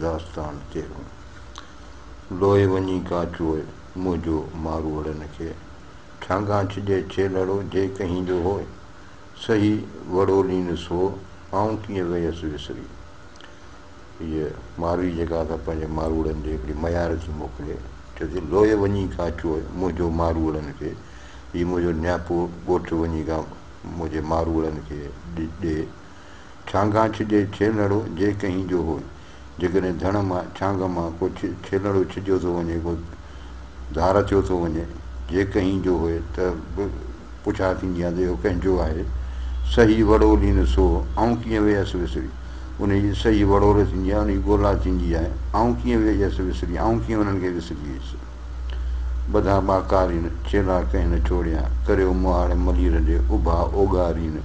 داستان تيرهون. لوئي وڃي ڪا چوء، منهنجو ماروئڙن کي. ڇانگان ڇڄي ڇيلڙو، جي ڪهين جو هوء. سهي وڙولين سو، آئون ڪيئن ويس وسري. هيء ماروي جيڪا سا پنهنجي ماروئڙن ڏي هڪڙي ميار ٿي موڪلي. چئي ٿي، لوئي وڃي ڪا چوء، منهنجو ماروئڙن کي. هي منهنجو نياپو ڳوٺ وڃي ڪا منهنجي ماروئڙن کي ڏي. ڇانگان ڇڄي ڇيلڙو، جي ڪهين جو هوء. جيڪڏهن ڌڻ مان، ڇانگ مان، ڪو ڇيلڙو ڇڄيو ٿو وڃي، ڪو ڌار ٿيو ٿو وڃي، جي ڪهين جو هوء، ته به پڇا ٿيندي آهي ته اهو ڪنهن جو آهي؟ سهي وڙولين سو، آئون ڪيئن ويس وسري. انهيء جي سهي وڙول ٿيندي آهي، انهيء جي ڳولا ٿيندي آهي، آئون ڪيئن ويس وسري، آئون ڪيئن انهن کي وسري ويس. ٻڌا ٻاڪارين، چيلا ڪنهن نه ڇوڙيا، ڪريو مهاڙ ملير ڏي، اڀا اوڳارين،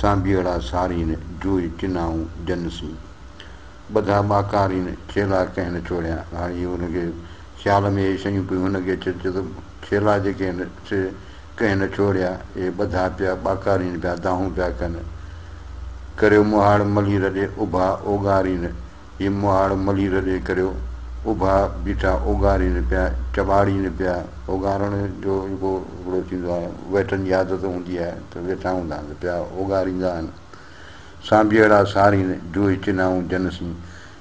سانڀيئڙا سارين، جوئي چنائون جن سين. ٻڌا ٻاڪارين، چيلا ڪنهن نه ڇوڙيا. هاڻي هي هن کي خيال ۾ اهي شيون پيون هن کي اچن، چي ته چيلا جيڪي آهن سي ڪنهن نه ڇوڙيا، اهي ٻڌا پيا ٻاڪارين پيا، دانهون پيا ڪن. ڪريو مهاڙ ملير ڏي، اڀا اوڳارين. هي مهاڙ ملير ڏي ڪريو، اڀا بيٺا اوڳارين پيا، چٻاڙين پيا. اوڳارڻ جو جيڪو هڪڙو ٿيندو آهي، ويٺن جي عادت هوندي آهي ته ويٺا هوندا آهن ته پيا اوڳاريندا آهن. سانڀيئڙا سارين، جوئي چنائون جن سين.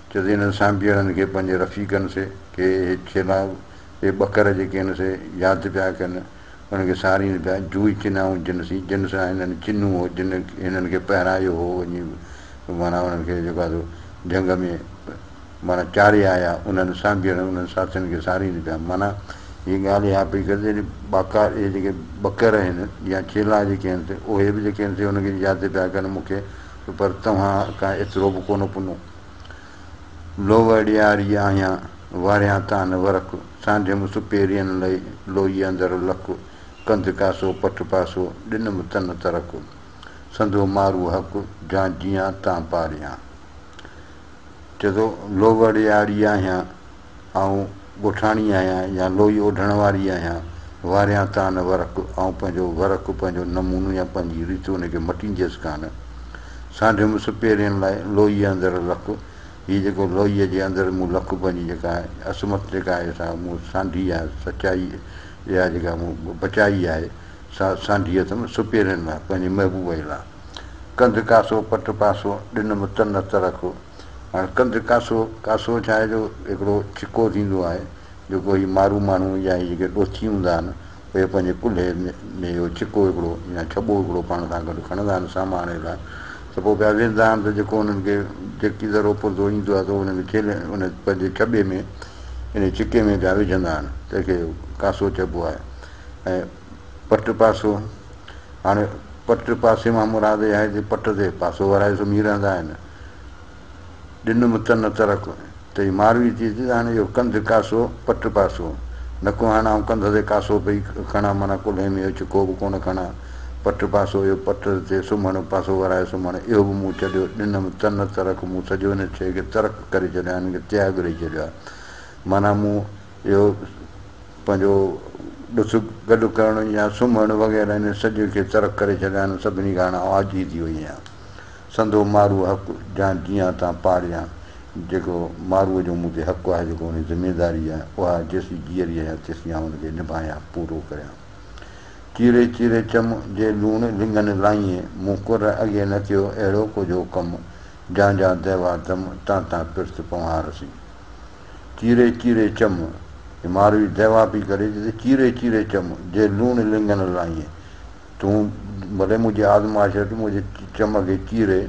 چي ته انهن سانڀيئڙن کي پنهنجي رفيقن سي، ڪي اهي ڇيلا، اهي ٻڪر جيڪي آهن سي ياد پيا ڪن، انهن کي سارين پيا، جوئي چنائون جن سين، جن سان هنن چنو هو، جن هنن کي پهرايو هو، وڃي معنيٰ انهن کي جيڪو آهي سو جهنگ ۾ معنيٰ چاري آيا، انهن سانڀيئڙن، انهن ساٿين کي سارين پيا. معنيٰ هيء ڳالهه اها پئي ڪري ته ٻاڪار اهي جيڪي ٻڪر آهن يا چيلا جيڪي آهن سي اهي به جيڪي آهن سي انهن کي ياد پيا ڪن مون کي پر توهان کان ايترو به ڪونه پنو. لوهه ڏياري آهيان، واريان تان ورق، سانڍيم سپيرين لئي، لوئي اندر لڪ، ڪنڌ ڪاسو پٺ پاسو، ڏنم تن ترڪ، سندو مارو حق، جان جيان تان پاريان. چئي ٿو، لوهه ڏياري آهيان، آئون ڳوٺاڻي آهيان يا لوئي اوڍڻ واري آهيان، واريان تان ورق، آئون پنهنجو ورق، پنهنجو نمونو يا پنهنجي ريت ان کي مٽينديس ڪانه. سانڍيم سپيرين لاء لوئيء اندر لڪ، هي جيڪو لوئيء جي اندر مون لڪ پنهنجي جيڪا عصمت جيڪا آهي سا مون سانڍي آهي، سچائي اها جيڪا مون بچائي آهي سا سانڍي اٿم سپيرين لاء، پنهنجي محبوب جي لاء. ڪنڌ ڪاسو پٽ پاسو، ڏنم تن ترڪ. هاڻ ڪنڌ ڪاسو، ڪاسو ڇا آهي جو هڪڙو ڇڪو ٿيندو آهي، جيڪو هي مارو ماڻهو يا هي جيڪي ڏوٿي هوندا آهن، اهي پنهنجي ڪلهي ۾ اهو ڇڪو هڪڙو يا ڇٻو هڪڙو پاڻ سان گڏ کڻندا آهن سامان لاء ته پوء پيا ويندا آهن ته جيڪو انهن کي جيڪي ذرو پرزو ايندو آهي ته انهن کي ڇيلي ان پنهنجي ڇٻي ۾ ان ڇڪي ۾ پيا وجهندا آهن تنهن کي ڪاسو چئبو آهي ۽ پٽ پاسو هاڻي پٽ پاسي مان مراد اها آهي ته پٽ تي پاسو ورائي سمهي رهندا آهن. ڏنم تن ترڪ، ته هي ماروي ٿي ته هاڻي اهو ڪنڌ ڪاسو پٽ پاسو، نڪو هاڻ آئون ڪنڌ تي ڪاسو پئي کڻان معنيٰ ڪلهي ۾ اهو ڇڪو به ڪونه کڻان، پٽ پاسو اهو پٽ تي سمهڻ پاسو ورائي سمهڻ اهو به مون ڇڏيو، ڏنم تن ترڪ مون سڄو هن شيء کي ترڪ ڪري ڇڏيو آهي، هن کي تياڳ ڏئي ڇڏيو آهي معنيٰ مون اهو پنهنجو ڏس گڏ ڪرڻ يا سمهڻ وغيره هن سڄي کي ترڪ ڪري ڇڏيو آهي، هن سڀني کان هاڻ آئون عاجز ٿي وئي آهيان. سندو مارو حق، جان جيان تان پاريان، جيڪو ماروء جو مون تي حق آهي، جيڪو ان جي ذميداري آهي، اها جيسين جيئري آهيان، تيسين آئون ان کي نڀايان، پورو ڪريان. چيري چيري چم، جي لوڻ لڱن لائين، مون ڪر اڳي نه ٿيو، اهڙو ڪو جو ڪم، جان جان ديوا دم، تان تان پرت پنهوار سين. چيري چيري چم، هي ماروي ديوا پئي ڪري، چي ته چيري چيري چم، جي لوڻ لڱن لائين. تون ڀلي منهنجي آزمائش وٺ، منهنجي چم کي چيري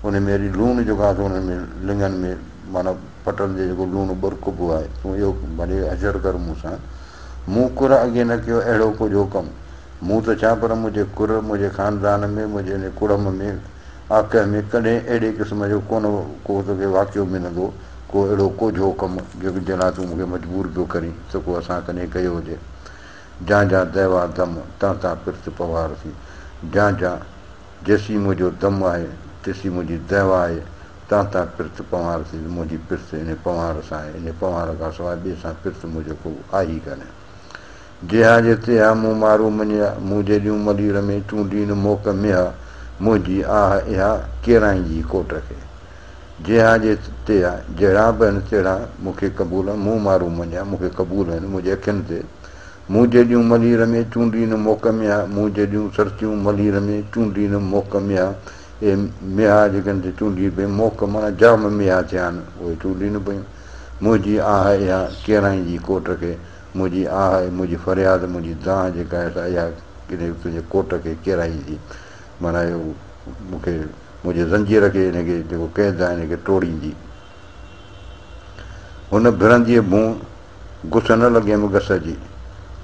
ان ۾ وري لوڻ جيڪو آهي سو انهن ۾ لڱن ۾ معنيٰ پٽن تي جيڪو لوڻ ٻرڪبو آهي، تون اهو ڀلي حشر ڪر مون سان. مون ڪر اڳي نه ڪيو اهڙو ڪجهو ڪم. مون ته ڇا پر منهنجي ڪر، منهنجي خاندان ۾، منهنجي ان ڪڙم ۾، آڪهه ۾ ڪڏهن اهڙي قسم جو ڪونه ڪو توکي واقعو ملندو، ڪو اهڙو ڪوجهو ڪم، جنهن لاء تون مون کي مجبور پيو ڪرين ته ڪو اسان ڪڏهن ڪيو هجي. جان جان ديوا دم، تان تان پرت پوار ٿي. جان جان، جيسين منهنجو دم آهي، تيسين منهنجي ديوا آهي، تان تان پرت پنوار ٿي، منهنجي پرت انهي پنوار سان آهي، انهي پنوار کان سواء ٻئي سان پرت منهنجو ڪو آهي ئي ڪانه. جيها جي تيها مون مارو مڃيا، مون جيڏيون ملير ۾ چونڊين موڪ ميها، منهنجي آهه اها ڪيرائين جي ڪوٽ کي. جيها جي تيها، جهڙا به آهن تهڙا مون کي قبول آهن، مون مارو مڃيا، مون کي قبول آهن، منهنجي اکين تي. مون جيڏيون ملير ۾، چونڊي نه موڪ ميها، مون جيڏيون سرتيون ملير ۾، چونڊي نه موڪ ميها، اهي ميها جيڪي آهن سي چونڊي پيون، موڪ معنيٰ جام ميها ٿيا آهن، اهي چونڊي نه پيون. منهنجي آهه اها ڪيرائين جي ڪوٽ کي، منهنجي آهه ۽ منهنجي فرياد، منهنجي دانهن جيڪا آهي سا اها تنهنجي ڪوٽ کي ڪيرائيندي، معنيٰ اهو مون کي منهنجي زنجير کي ان کي جيڪو قيد آهي ان کي ٽوڙيندي. هن ڀرنديء ڀونء، گس نه لڳيم گس جي.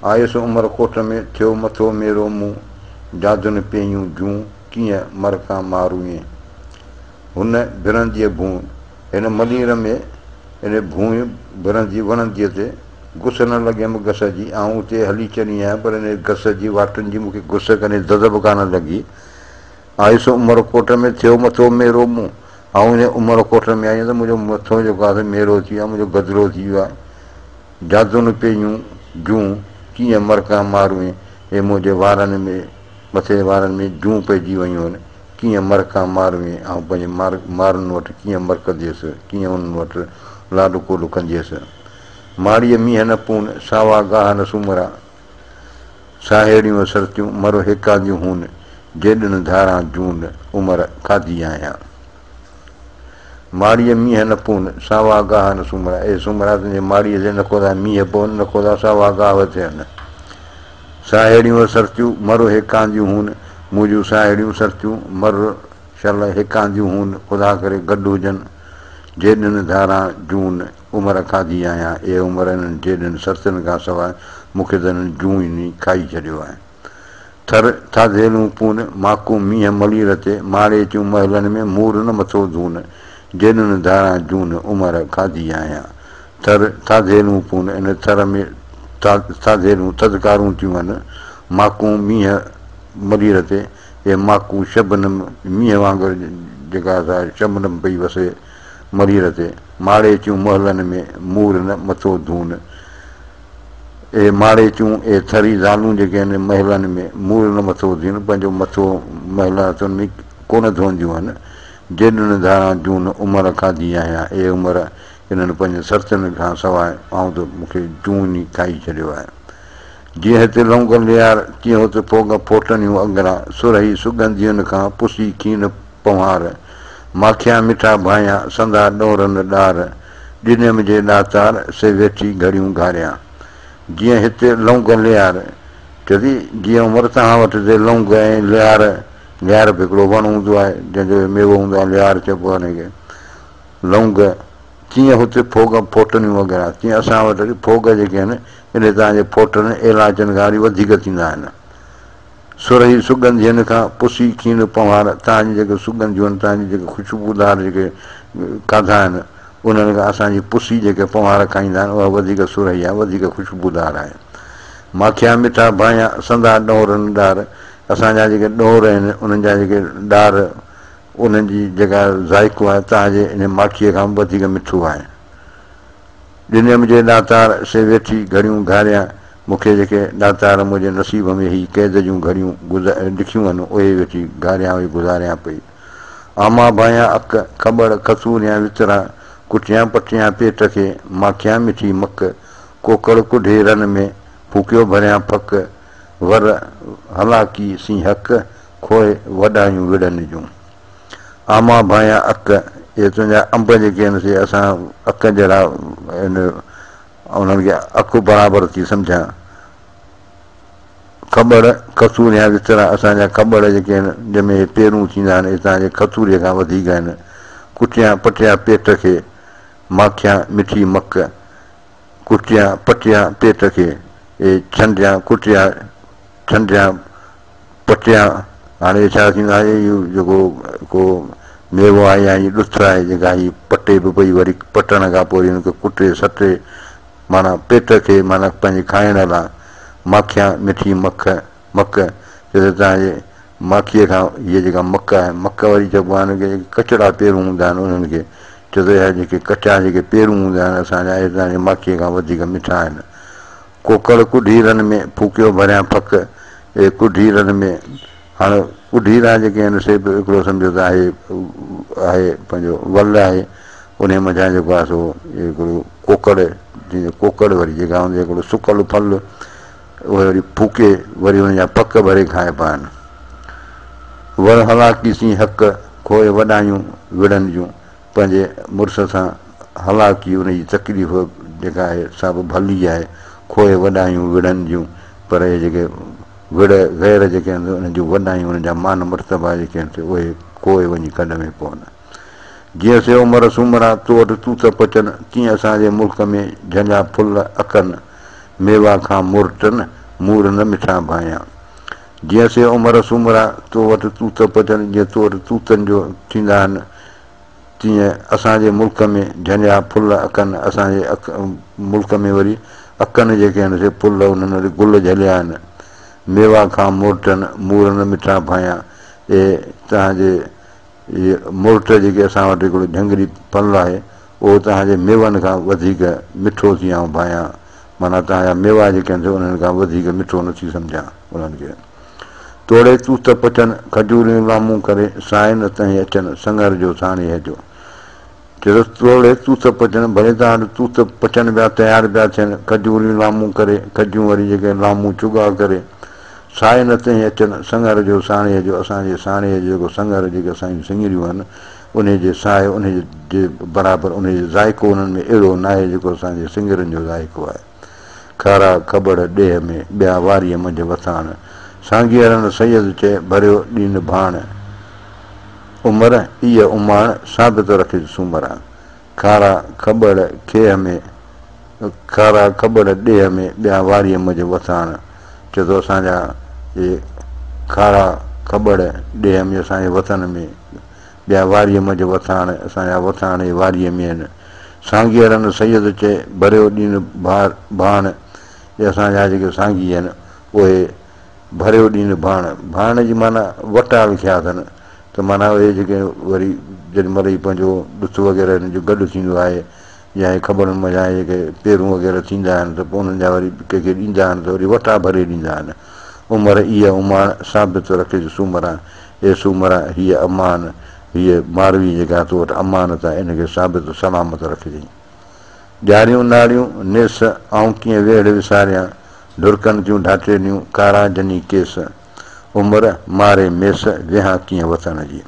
آيس عمر ڪوٽ ۾، ٿيو مٿو ميرو مون، جادن پيون جون، ڪيئن مرڪان ماروئين. هن ڀرنديء ڀونء، هن ملير ۾، ان ڀونء ڀرندي وڻنديء تي، گس نه لڳيم گس جي. آئون اتي هلي چلي آهيان، پر ان گس جي واٽن جي مون کي گس ڪڏهن دز به ڪانه لڳي. آيس عمر ڪوٽ ۾، ٿيو مٿو ميرو مون. آئون انهيء عمر ڪوٽ ۾ آئي آهيان ته منهنجو مٿو جيڪو آهي سو ميرو ٿي ويو آهي، منهنجو گدلو ٿي ويو آهي. جادن پيون جون، ڪيئن مرڪان ماروئين. اي منهنجي وارن ۾، مٿي وارن ۾ جون پئجي ويون آهن، ڪيئن مرڪان ماروئين. آئون پنهنجي مارن وٽ ڪيئن مرڪنديس، ڪيئن انهن وٽ لاڏ ڪوڏ ڪنديس. ماڙيء مينهن نه پون، ساوا گاهه نه سومرا. ساهيڙيون سرتيون مر هيڪانديون هون، جيڏن ڌاران جون عمر کاڌي آهيان. ماڙيء مينهن نه پون، ساوا گاهه نه سومرا. اي سومرا تنهنجي ماڙيء تي نڪو ٿا مينهن پون، نڪو ٿا ساوا گاهه ٿين. ساهيڙيون سرتيون مر هيڪانديون هون، منهنجون ساهيڙيون سرتيون مر شل هيڪانديون هون، خدا ڪري گڏ هجن، جيڏن ڌاران جون عمر کاڌي آهيان، اي عمر انهن جيڏن سرتين کان سواء مون کي ته انهن جون ئي کائي ڇڏيو آهي. ٿر ٿاڌيلون پون، ماڪون مينهن ملير تي، ماڙيچون محلن ۾، مور نه مٿو ڌون، جيڏن ڌاران جون عمر کاڌي آهيان. ٿر ٿاڌيلون پون، ان ٿر ۾ ٿاڌيلون ٿڌڪارون ٿيون ون، ماڪون مينهن ملير تي، اي ماڪون شبنم مينهن وانگر جيڪا سا شبنم پئي وسي، مرير تي، ماڙيچيون محلن ۾، مور نه مٿو ڌون. اي ماڙيچيون، اي ٿري زالون جيڪي آهن محلن ۾، مور نه مٿو ڌين، پنهنجو مٿو محلاتن ۾ ڪونه ڌوئنديون آهن. جيڏن ڌاران جون عمر کاڌي آهيان، اي عمر انهن پنهنجن سرتين کان سواء آئون ته مون کي جون ئي کائي ڇڏيو آهي. جيئن هتي لونگ ليار، تيئن هت ڦوڳ ڦوٽنيون اڱرا، سرهي سڳنڌين کان پسي کين پنهوار، ماکيان مٺا ڀانئيان، سندا ڏورن ڏار، ڏنيم جي ڏاتار، سي ويٺي گهڙيون گهاريان. جيئن هت لونگ ليار، چئي ٿي، جيئن عمر توهان وٽ هتي لونگ ۽ ليار، ليار به هڪڙو وڻ هوندو آهي، جنهن جو ميوو هوندو آهي، ليار چئبو آهي ان کي، لونگ، تيئن هت ڦوڳ ڦوٽنيون وغيره، تيئن اسان وٽ وري ڦوڳ جيڪي آهن، اهي توهان جي ڦوٽن ايلاچن کان وري وڌيڪ ٿيندا آهن. سرهي سڳنڌين کان پسي کين پنهوار، توهان جون جيڪي سڳنڌيون آهن، توهان جون جيڪي خوشبودار جيڪي کاڌا آهن، انهن کان اسان جي پسي جيڪي پنهوار کائيندا آهن، اها وڌيڪ سرهي آهي، وڌيڪ خوشبودار آهي. ماکيا مٺا ڀانئيان، سندا ڏونرن ڏار، اسان جا جيڪي ڏونر آهن، انهن جا جيڪي ڏار، انهن جي جيڪا ذائقو آهي، توهان جي انهي ماکيء کان به وڌيڪ مٺو آهي. ڏنيم جي ڏاتار، سي ويٺي گهڙيون گهاريان. مون کي جيڪي ڏاتار منهنجي نصيب ۾ هي قيد جون گهڙيون لکيون هن، اهي ويٺي گهاريان اهي گذاريان پئي. آما ڀانيان اڪ، کٻڙ، کسوريان وترا، ڪٽيان پٽيان پيٽ کي، ماکيان مٺي مڪ، ڪوڪڙ ڪڍي رن ۾، ڦوڪيو ڀريان ڦڪ، ور هلاڪي سين حق، کوء وڏايون وڙهن جون. آما ڀانيان اڪ، اهي تنهنجا انب جيڪي آهن سي اسان اڪ جهڙا آهن، انهن کي اڪ برابر ٿي سمجهان. کٻڙ، کسوريان وچڙا، اسان جا کٻڙ جيڪي آهن، جنهن ۾ اهي پيرون ٿيندا آهن، اهي توهان جي کسوريء کان وڌيڪ آهن. ڪٽيان پٽيان پيٽ کي، ماکيان مٺي مڪ، ڪٽيان پٽيان پيٽ کي، اهي ڇنڊيان ڪٽيان ڇنڊيان پٽيان، هاڻي ڇا ٿيندو آهي اهو جيڪو ڪو ميوو آهي يا هي ڏٿ آهي جيڪا هي پٽي به پئي وري پٽڻ کان پوء وري هن کي ڪٽي سٽي معنيٰ پيٽ کي معنيٰ پنهنجي کائڻ لاء ماکيان مٺي مک مڪ چئي ته توهان جي ماکيء کان هيء جيڪا مڪ آهي مڪ وري چئبو آهي هن کي جيڪي ڪچڙا پيرون هوندا آهن انهن کي چئي ته اها جيڪي ڪچا جيڪي پيرون هوندا آهن اسان جا اهي توهان جي ماکيء کان وڌيڪ مٺا آهن. ڪوڪڙ ڪڍي رن ۾، ڦوڪيو ڀريان ڦڪ، اي ڪڍي رن ۾، هاڻ ڪڍيرا جيڪي آهن سي به هڪڙو سمجهو ته آهي آهي پنهنجو ول آهي انهي منجهان جيڪو آهي سو هڪڙو ڪوڪڙ جيئن ڪوڪڙ وري جيڪا هوندي آهي هڪڙو سڪل ڦل اهي وري ڦوڪي وري ان جا پڪ ڀري کائبا آهن. ور هلاڪي سين حق کوء وڏايون وڙهن جون پنهنجي مڙس سان هلاڪي ان جي تڪليف جيڪا آهي سا به ڀلي آهي کوء وڏايون وڙهن جون پر اهي جيڪي وڙهه غير جيڪي آهن انهن جون وڏايون انهن جا مان مرتبا جيڪي آهن سي اهي کوء وڃي کڏ ۾ پون. جيئن سي عمر سومرا تو وٽ توت پچن تيئن اسان جي ملڪ ۾ جهنجا ڦل اڪن ميوا کان مورٽن مور نه مٺا ڀانئيان. جيئن سي عمر سومرا تو وٽ توت پچن جيئن تو وٽ توتن جو ٿيندا آهن تيئن اسان جي ملڪ ۾ جهنجا ڦل اڪن اسان جي ملڪ ۾ وري اڪن جيڪي آهن سي ڦل انهن وري گل جهليا آهن ميوا کان مورٽن مور نه مٺا ڀانئيان اي توهان جي اهي مورٽ جيڪي اسان وٽ هڪڙو جهنگلي ڦل آهي اهو توهان جي ميون کان وڌيڪ مٺو ٿي آئون ڀانئيان معنيٰ توهان جا ميوا جيڪي آهن سي انهن کان وڌيڪ مٺو نه ٿي سمجهان انهن کي. توڙي توت پچن، کجوريون لامون ڪري، سائي نه تنهين اچن، سڱر جو ساڻيهه جو. چيو ته توڙي توت پچن، ڀلي توهان وٽ توت پچن پيا، تيار پيا ٿين، کجوريون لامون ڪري، کجيون وري جيڪي لامون چڳا ڪري، سائي نه تنهين اچن، سڱر جو ساڻيهه جو. اسان جي ساڻيهه جو جيڪو سڱر، جيڪي اسان جون سڱريون آهن، انهي جي ساء، انهي جي برابر، انهي جو ذائقو انهن ۾ اهڙو ناهي جيڪو اسان جي سڱرين جو ذائقو آهي. کارا کٻڙ ڏيهه ۾، ٻيا واريء منجهه وٿاڻ. سانگيئڙن سيد چئي، ڀريو ڏين ڀاڻ. عمر، ايء اماڻ، ثابت رکج سومرا. کارا کٻڙ کيهه ۾، کارا کٻڙ ڏيهه ۾، ٻيا واريء منجهه وٿاڻ. چئي ٿو اسان جا اهي کارا کٻڙ ڏيهه ۾، اسان جي وطن ۾، ٻيا واريء منجهه وٿاڻ، اسان جا وٿاڻ اهي واريء ۾ آهن. سانگيئڙن سيد چئي، ڀريو ڏين ڀاڻ، اهي اسان جا جيڪي سانگي آهن، اهي ڀريو ڏين ڀاڻ. ڀاڻ جي معنيٰ وٽا لکيا اٿن ته معنيٰ اهي جيڪي وري جيڏي مهل هي پنهنجو ڏٿ وغيره هن جو گڏ ٿيندو آهي يا هي کٻڙن منجهان هي جيڪي پيرون وغيره ٿيندا آهن ته پوء انهن جا وري ڪنهن کي ڏيندا آهن ته وري وٽا ڀري ڏيندا آهن. عمر ايء اماڻ، ثابت رکج سومرا. اي سومرا! هيء امان، هيء ماروي جيڪا تو وٽ امانت آهي، ان کي ثابت سلامت رکجئين. ڄاريون ناڙيون نيس، آئون ڪيئن ويڙهه وساريان، ڍرڪن ٿيون ڍاٽيليون، ڪارا جني ڪيس، عمر ماري ميس، ويهان ڪيئن وطن جي.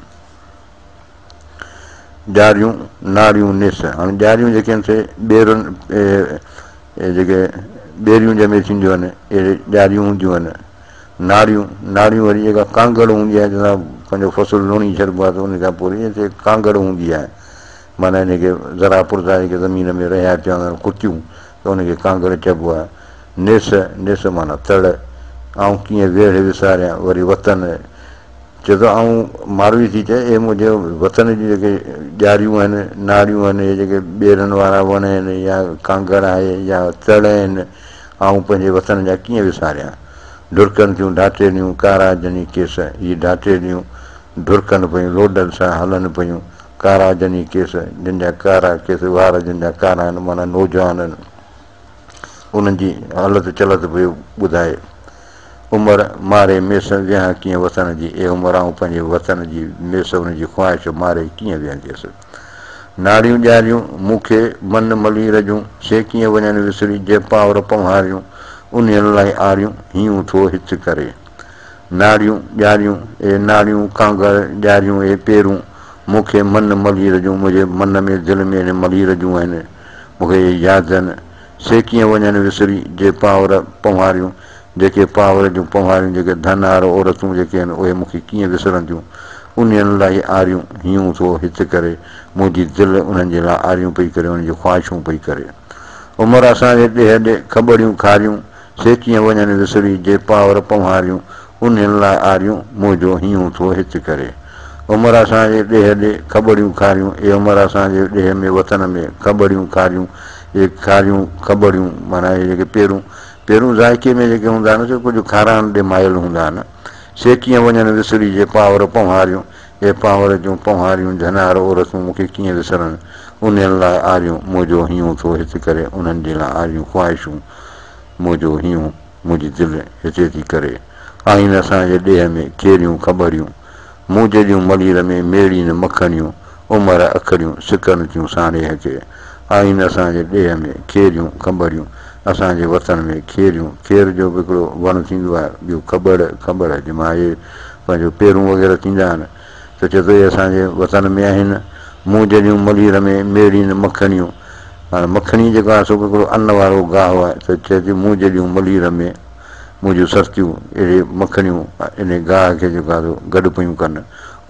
ڄاريون ناڙيون نيس، هاڻي ڄاريون جيڪي آهن سي ٻيرن، اهي جيڪي ٻيريون جنهن ۾ ٿينديون آهن، اهي ڄاريون هونديون آهن. ناڙيون، ناڙيون وري جيڪا ڪانگڙ هوندي آهي جنهن سان پنهنجو فصل لڻي ڇڏبو آهي ته ان کان پوء وري اتي ڪانگڙ هوندي آهي معنيٰ ان کي ذرا پرزا جيڪي زمين ۾ رهيا پيا هوندا آهن ڪتيون ته ان کي ڪانگڙ چئبو آهي. نيس، نيس معنيٰ تڙ. آئون ڪيئن ويڙهه وساريان وري وطن چئي ٿو آئون ماروي ٿي چئي اي منهنجي وطن جون جيڪي ڄاريون آهن ناڙيون آهن اهي جيڪي ٻيرن وارا وڻ آهن يا ڪانگڙ آهي يا تڙ آهن آئون پنهنجي وطن جا ڪيئن وساريان؟ ڍرڪن ٿيون ڍاٽيليون، ڪارا جني ڪيس، هي ڍاٽيليون ڍرڪن پيون، لوڏن سان هلن پيون، ڪارا جني ڪيس، جن جا ڪارا ڪيس، وار جن جا ڪارا آهن، معنيٰ نوجوان آهن، انهن جي هلت چلت پيو ٻڌائي. عمر ماري ميس، ويهان ڪيئن وطن جي، اي عمر آئون پنهنجي وطن جي ميس، ان جي خواهش ماري ڪيئن ويهنديس؟ ناڙيون ڄاريون، مون کي من ملير جون، سي ڪيئن وڃن وسري، جي پاور پنهواريون، انهين لاء آريون، هينئون ٿو هت ڪري. ناڙيون ڄاريون، اي ناڙيون ڪانگڙ، ڄاريون اي پيرون، مون کي من ملير جون، منهنجي من ۾ دل ۾ اهي ملير جون آهن، مون کي اهي ياد آهن، سي ڪيئن وڃن وسري، جي پاور پنهواريون، جيڪي پاور جون پنهواريون، جيڪي ڌنار عورتون جيڪي آهن، اهي مون کي ڪيئن وسرنديون؟ انهين لاء آريون هينئون ٿو هت ڪري، منهنجي دل انهن جي لاء آريون پئي ڪري، انهن جون خواهشون پئي ڪري. عمر اسان جي ڏيهه ڏي کٻڙيون کاريون، سي ڪيئن وڃن وسري، جي پاور پنهواريون، انهين لاء آريون، منهنجو هينئون ٿو هت ڪري. عمر اسان جي ڏيهه ڏي کٻڙيون کاريون، اي عمر اسان جي ڏيهه ۾ وطن ۾ کٻڙيون کاريون، اهي کاريون کٻڙيون معنيٰ اهي جيڪي پيرون، پيرون ذائقي ۾ جيڪي هوندا آهن سي ڪجهه کاراڻ ڏي مائل هوندا آهن. سي ڪيئن وڃن وسري جي پانور پنهواريون، اي پانور جون پنهواريون جهنار عورتون مون کي ڪيئن وسرن، انهين لاء آريون منهنجو هينئون ٿو هت ڪري، انهن جي لاء آريون خواهشون منهنجو هينئون منهنجي دل هتي ٿي ڪري. آهن اسان جي ڏيهه ۾ کيريون کٻڙيون، مون جيڏيون ملير ۾ ميڙين مکڻيون، عمر اکڙيون سڪن ٿيون ساڻيهه کي. آهن اسان جي ڏيهه ۾ کيريون کٻڙيون، اسان جي وطن ۾ کيريون، کير جو به هڪڙو وڻ ٿيندو آهي، ٻيو کٻڙ، کٻڙ جنهن مان اهي پنهنجو پيرون وغيره ٿيندا آهن، ته چئي ٿو اهي اسان جي وطن ۾ آهن، مون جيڏيون ملير ۾ ميڙين مکڻيون، هاڻي مکڻي جيڪو آهي سو به هڪڙو ان وارو گاهه آهي، ته چئي ٿي مون جيڏيون ملير ۾. منهنجون سرتيون اهڙي مکڻيون انهي گاهه کي جيڪو آهي سو گڏ پيون ڪن.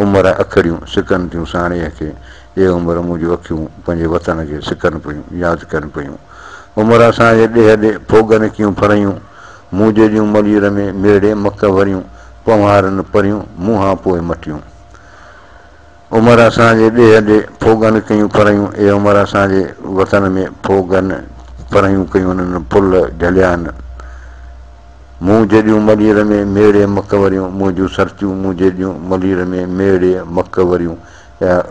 عمر اکڙيون سڪن ٿيون ساڻيهه کي. اي عمر منهنجون اکيون پنهنجي وطن کي سڪن پيون، ياد ڪن پيون. عمر اسان جي ڏيهه ڏي ڦوڳن ڪيون ڦرهيون. مون جيڏيون ملير ۾ ميڙي مڪ وريون، پنهوارن پريون مون هان پوء مٽيون. عمر اسان جي ڏيهه ڏي ڦوڳن ڪيون ڦرهيون، اي عمر اسان جي وطن ۾ ڦوڳن ڦرهيون ڪيون انهن ڦل جهليا آهن. مون جيڏيون ملير ۾ ميڙي مڪ وريون، منهنجون سرتيون مون جيڏيون ملير ۾ ميڙي مڪ وريون. يا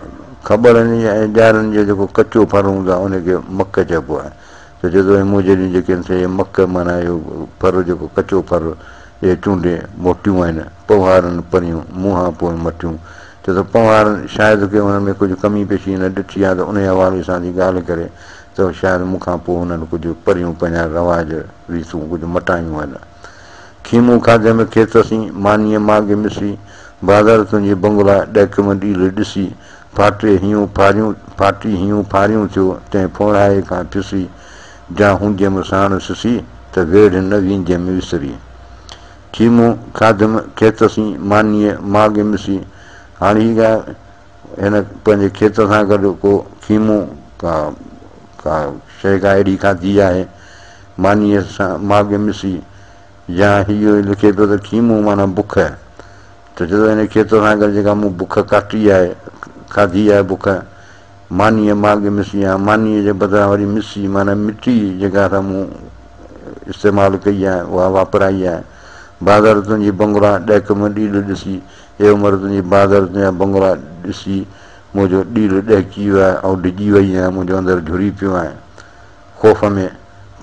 کٻڙن ۽ ڄارن جو جيڪو ڪچو ڦر هوندو آهي ان کي مڪ چئبو آهي. ته چئي ٿو اي مون جيڏيون جيڪي آهن سي اهي مڪ معنيٰ اهو ڦر جيڪو ڪچو ڦر اهي چونڊي موٽيون آهن، پنهوارن پريون مون هان پوء مٽيون. چئي ٿو پنهوارن شايد ڪي انهن ۾ ڪجهه ڪمي پيشي هن ڏٺي آهي ته انهي حوالي سان ٿي ڳالهه ڪري ته شايد مون کان پوء هنن ڪجهه پريون پنهنجا رواج ريتون ڪجهه مٽايون آهن. کيمون کاڌيم کيت سين، مانيء ماڳ مسي، بازار تنهنجي بنگلا، ڏهڪم ڏيل ڏسي، ڦاٽي هيون ڦاريون، ڦاٽي هيون ڦاريون ٿيو، تنهن ڦوڙائي کان ڦسي، جا هونديم ساڻ سسي، ته ويڙهه نه وينديم وسري. کيمون کاڌم کيت سين، مانيء ماڳ مسي، هاڻي هي ڳالهه هن پنهنجي کيت سان گڏ ڪو کيمون ڪا ڪا شيء ڪا اهڙي کاڌي آهي، مانيء سان ماڳ مسي، يا هي اهو لکي پيو ته کيمون معنيٰ بک، ته چئي ٿو هن کيت سان گڏ جيڪا مون بک ڪاٽي آهي، کاڌي آهي بک، مانيء ماڳ مسي يا مانيء جي بدران وري مسي معنيٰ مٽي جيڪا سا مون استعمال ڪئي آهي، اها واپرائي آهي. بازار تنهنجي بنگلا ڏهڪ ۾ ڏيل ڏسي، اي عمر تنهنجي بازار تنهنجا بنگلا ڏسي منهنجو ڏيل ڏهڪي ويو آهي، آئون ڊڄي وئي آهيان، منهنجو اندر جهري پيو آهي. خوف ۾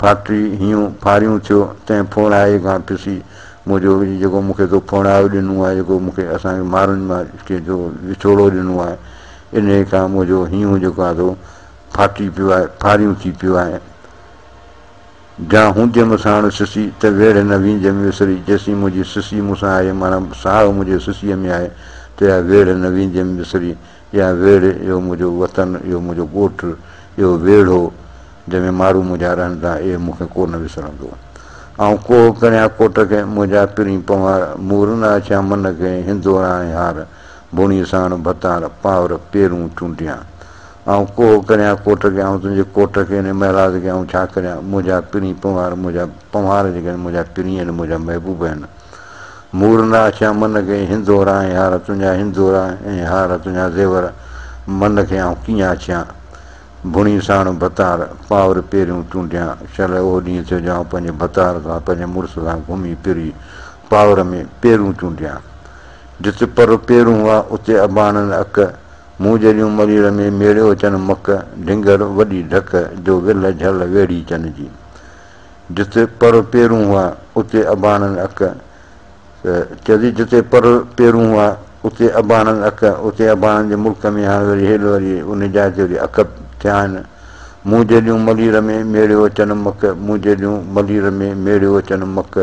ڦاٽي هينئون ڦاريون ٿيو، تنهن ڦوڙائي کان پسي منهنجو جيڪو مون کي تو ڦوڙايو ڏنو آهي، جيڪو مون کي اسان کي مارن مان ڪي جو وڇوڙو ڏنو آهي، انهيء کان منهنجو هينئون جيڪو آهي سو ڦاٽي پيو آهي، ڦاريون ٿي پيو آهي. جا هونديم ساڻ سسي، ته ويڙهه نه وينديم وسري، جيسين منهنجي سسي مون سان آهي، معنيٰ ساهه منهنجي سسيء ۾ آهي، ته اها ويڙهه نه وينديم وسري. اها ويڙهه، اهو منهنجو وطن، اهو منهنجو ڳوٺ، اهو ويڙهو، جنهن ۾ مارو منهنجا رهن ٿا، اهي مون کي ڪو نه وسرندو. آئون ڪوهه ڪريان ڪوٽ کي، منهنجا پرين پنهوار، مور نه اچيان من کي، هندورا ۽ هار، ڀوڻي ساڻ ڀتار، پاور پيرون چونڊيان. آئون ڪوهه ڪريان ڪوٽ کي، آئون تنهنجي ڪوٽ کي، انهي محلات کي آئون ڇا ڪريان، منهنجا پرين پنهوار، منهنجا پنهوار جيڪي آهن، منهنجا پرين آهن، منهنجا محبوب آهن. مور نه آڇيان من کي، هندورا ۽ هار تنهنجا هندورا ۽ هار تنهنجا زيور، من کي آئون ڪيئن آڇيان. ڀڻي ساڻ ڀتار، پاور پيريون چونڊيان، شل اهو ڏينهن ٿيو جو آئون پنهنجي ڀتار سان، پنهنجي مڙس سان گهمي ڦري پاور ۾ پيرون چونڊيان. جت پر پيرون هئا، اتي اباڻن اڪ، مون جيڏيون ملير ۾ ميڙيو اچن مڪ، ڍنگر وڏي ڍڪ، جو ولهه جهل ويڙهي چن جي. جتي پر پيرون هئا، اتي اباڻن اڪ. ته چئي ٿي، جتي پر پيرون هئا، اتي اباڻن اڪ. اتي اباڻن جي ملڪ ۾ هاڻ وري هيل وري ان جاء تي وري اڪ ٿيا آهن. مون جيڏيون ملير ۾ ميڙيو اچن مڪ، مون جيڏيون ملير ۾ ميڙيو اچن مڪ.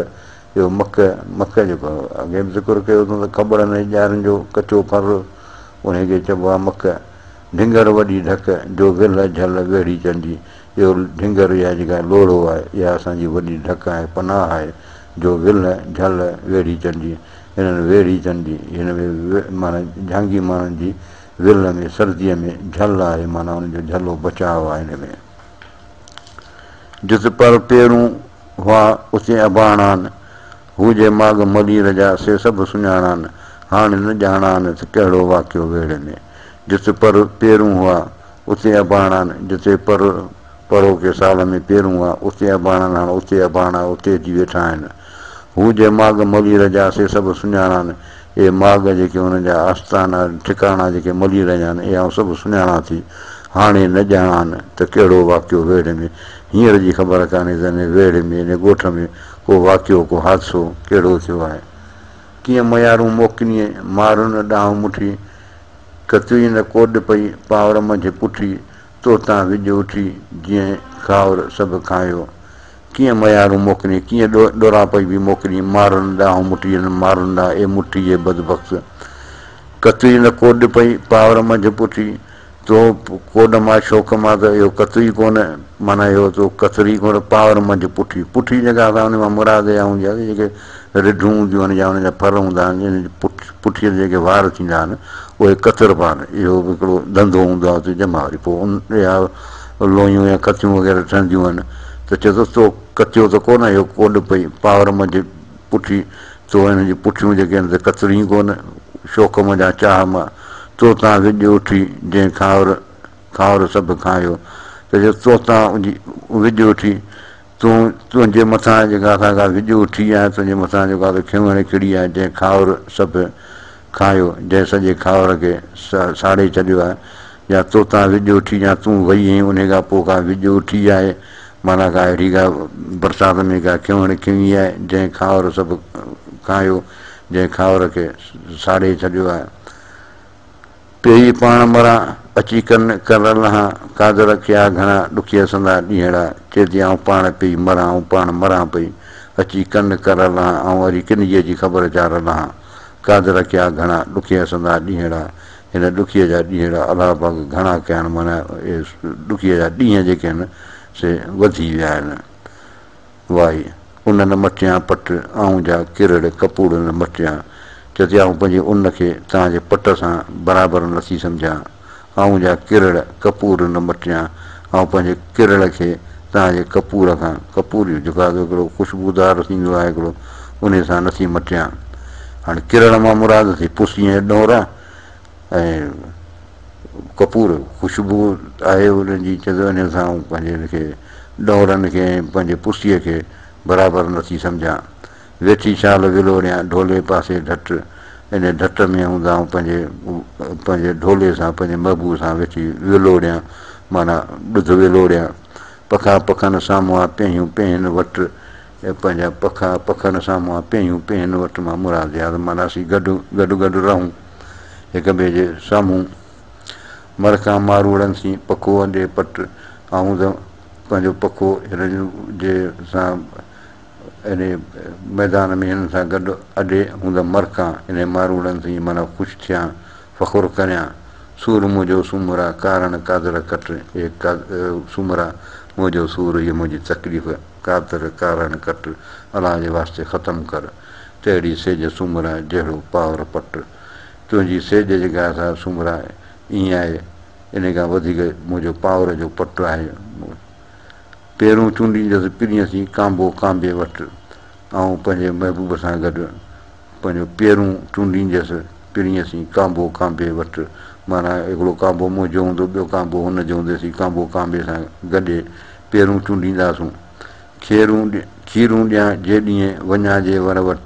اهو مڪ، مڪ جيڪو اڳي به ذڪر ڪيو اٿم ته کٻڙن ۽ ڄارن جو ڪچو ڦر، انهيء کي چئبو آهي مڪ. ڍنگر وڏي ڍڪ، جو ولهه جهل ويڙهي چنجي. اهو ڍنگر يا جيڪا لوڙهو آهي، اها اسان جي وڏي ڍڪ آهي، پناهه آهي، جو ولهه جهل ويڙهي چنجي. هنن ويڙهي چنجي، هن ۾ معنيٰ جهانگي ماڻهن جي ولهه ۾ سرديء ۾ جهل آهي، معنيٰ ان جو جهلو بچاء آهي هن ۾. جت پر پيرون هئا، اتي اباڻان. هو جي ماڳ ملير جا، سي سڀ سڃاڻان. هاڻ نه ڄاڻان ته ڪهڙو واقعو ويڙهه ۾. جت پر پيرون هئا، اتي اباڻان. جتي پر پروڪي سال ۾ پيرون هئا، اتي اباڻان. هاڻ اتي اباڻا اتي اچي ويٺا آهن. هو جي ماڳ ملير جا، سي سڀ سڃاڻان. اهي ماڳ جيڪي انهن جا آستانا، ٺڪاڻا جيڪي ملير جا آهن، اهي آئون سڀ سڃاڻان ٿي. هاڻي نه ڄاڻان ته ڪهڙو واقعو ويڙهه ۾، هينئر جي خبر ڪانهي ته انهي ويڙهه ۾، انهي ڳوٺ ۾ ڪو واقعو، ڪو حادثو ڪهڙو ٿيو آهي. ڪيئن ميارون موڪليئين، مارن ڏانهن مٺي. ڪتوئي نه ڪوڏ پئي، پاور منجهه پٺي. تو تان وڄ اٺي، جيئن کاور سڀ کايو. ڪيئن ميارون موڪليئين، ڪيئن ڏوراپئي به موڪليئين، مارن ڏانهن مٺي، انهن مارن ڏانهن، اي مٺي جي بدبخت! ڪتوئي نه ڪوڏ پئي، پاور منجهه پٺي. تو ڪوڏ مان شوق مان ته اهو ڪتوئي ڪونه، معنيٰ اهو تو ڪتري ڪونه، پاور منجهه پٺي. پٺي جيڪا اسان ان مان مراد اها هوندي آهي ته جيڪي رڍون هونديون آهن يا انهن جا ڦر هوندا آهن، ان جي پٺيء تي جيڪي وار ٿيندا آهن، اهي ڪتربا آهن. اهو به هڪڙو ڌنڌو هوندو آهي اتي جمع وري پوء ان اها لويون يا کٿيون وغيره ٺهنديون آهن ته چئي ٿو تو ڪتيو ته ڪونه اهو ڪوڏ پئي، پاور منجهه پٺي، تو هن جون پٺيون جيڪي آهن سي ڪترين ڪونه، شوق منجهان چاهه مان، تو تان وڄ اٺي، جنهن کانئر کانئر سڀ کانئيو. ته چئي تو تان وڄ اٺي، تون تنهنجي مٿان جيڪا اسان کان وڄ اٺي آهي، تنهنجي مٿان جيڪا ته کنوڻ کڙي آهي، جنهن کانئر سڀ کانئيو، جنهن سڄي کانئر کي ساڙي ڇڏيو آهي، يا تو تان وڄ اٺي يا تون وئي هئين انهي کان پوء ڪا وڄ اٺي آهي، معنيٰ ڪا اهڙي ڪا برسات ۾ ڪا کنوڻ کنوي آهي، جنهن کانئر سڀ کانئيو، جنهن کانئر کي ساڙي ڇڏيو آهي. پيئي پاڻ مران، اچي ڪن ڪر لهان، قادر ڪيا گهڻا، ڏکيء سندا ڏينهڙا، چئي ٿي آئون پاڻ پيئي مران، آئون پاڻ مران پئي، اچي ڪن ڪر لهان، آئون وري ڪن جي اچي خبر چار لهان، قادر ڪيا گهڻا، ڏکيء سندا ڏينهڙا، هن ڏکيء جا ڏينهڙا الله پاڪ گهڻا ڪيا آهن، معنيٰ اهي ڏکيء جا ڏينهن جيڪي آهن سي وڌي ويا آهن. وائي، ان نه مٽيان پٽ، آئون جا ڪرڙ ڪپوڙ نه مٽيان. چئي ٿي آئون پنهنجي ان کي توهان جي پٽ سان برابر نٿي سمجهان. آئون جا ڪرڙ ڪپور نه مٽيان، آئون پنهنجي ڪرڙ کي توهان جي ڪپور کان، ڪپور جيڪو آهي سو هڪڙو خوشبودار ٿيندو آهي هڪڙو، انهي سان نٿي مٽيان. هاڻي ڪرڙ مان مراد ٿي پسي ۽ ڏونرا ۽ ڪپور خوشبو آهي ان جي، چئي ٿو انهي سان آئون پنهنجي ان کي ڏونرن کي ۽ پنهنجي پسيء کي برابر نٿي سمجهان. ويٺي شال ولوڙيان، ڍولي پاسي ڍٽ، ان ڍٽ ۾ هوند آئون پنهنجي پنهنجي ڍولي سان پنهنجي محبوب سان ويٺي ولوڙيان، معنيٰ ڏڌ ولوڙيان. پکا پکن سامهون پيهيون پيهن وٽ، پنهنجا پکا پکن سامهون پيهيون پيهن وٽ مان مراد ياد معنيٰ اسين گڏ گڏ گڏ رهون هڪ ٻئي جي سامهون. مرکان ماروئڙن سين پکو اڏي پٽ، آئون ته پنهنجو پکو هن جي سان انهيء ميدان ۾ هنن سان گڏ اڏي هوند مرڪان، انهيء ماروئڙن سين معنيٰ خوش ٿيان، فخر ڪريان. سور منهنجو سومرا، ڪارڻ قادر ڪٽ، اي سومرا، منهنجو سور، هيء منهنجي تڪليف، قادر ڪارڻ ڪٽ، الله جي واسطي ختم ڪر. تهڙي سيج سومرا، جهڙو پاور پٽ. تنهنجي سيج جيڪا آهي سا سومرا ائين آهي، انهيء کان وڌيڪ منهنجو پاور جو پٽ آهي. پيرون چونڊيندس پرينء سين، ڪانبو ڪانبي وٽ. آئون پنهنجي محبوب سان گڏ پنهنجو پيرون چونڊيندس پرينء سين، ڪانبو ڪانبي وٽ. معنيٰ هڪڙو ڪانبو منهنجو هوندو، ٻيو ڪانبو هن جو هوندو، اسين ڪانبو ڪانبي سان گڏي پيرون چونڊينداسون. کيرون کيرون ڏيان جيڏينهن، وڃان جي ور وٽ.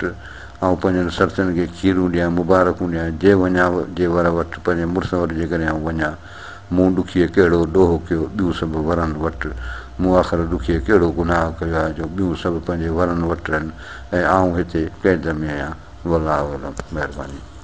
آئون پنهنجن سرتين کي کيرون ڏيان، مبارڪون ڏيان، جي وڃان جي ور وٽ، پنهنجي مڙس وٽ جيڪڏهن آئون وڃان. مون ڏکيء ڪهڙو ڏوهه ڪيو، ٻيون سڀ ورن وٽ. مون آخر ڏکيء ڪهڙو گناهه ڪيو آهي، جو ٻيون سڀ پنهنجي ورن وٽ آهن ۽ آئون هتي قيد ۾ آهيان. والله اعلم. مهرباني.